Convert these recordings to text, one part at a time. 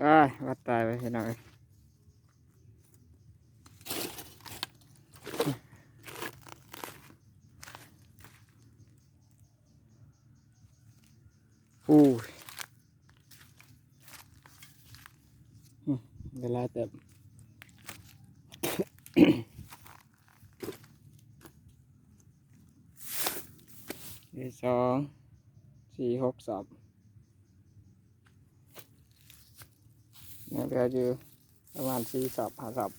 ອ້າຍ ວັດຕາຍໄປພີ່ນ້ອງເອີຍ. ໂອ້ຍ ອືມ ໄດ້ຫຼາຍເຕີບ. ໜຶ່ງ ສອງ ສີ່ ຫົກ ສອບ. ຍັງເຫຼືອຢູ່ປະມານສີ່ສອບ ຫ້າສອບ.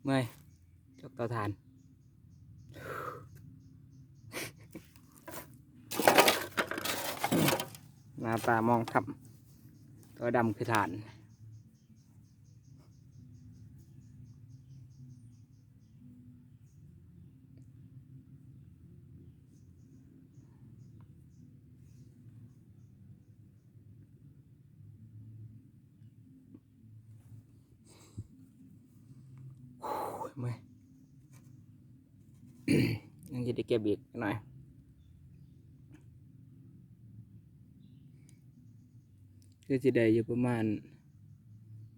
ເມື່ອຍ ຈົກເຕົາຖ່ານ. ໜ້າຕາມອງຄ່ຳ ຕົວດຳຄືຖ່ານ. ໂອ້ຍ ເມື່ອຍ ຍັງຊິໄດ້ເກັບອີກໜ້ອຍ ຄືຊິໄດ້ຢູ່ປະມານ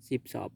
ສິບສອບ.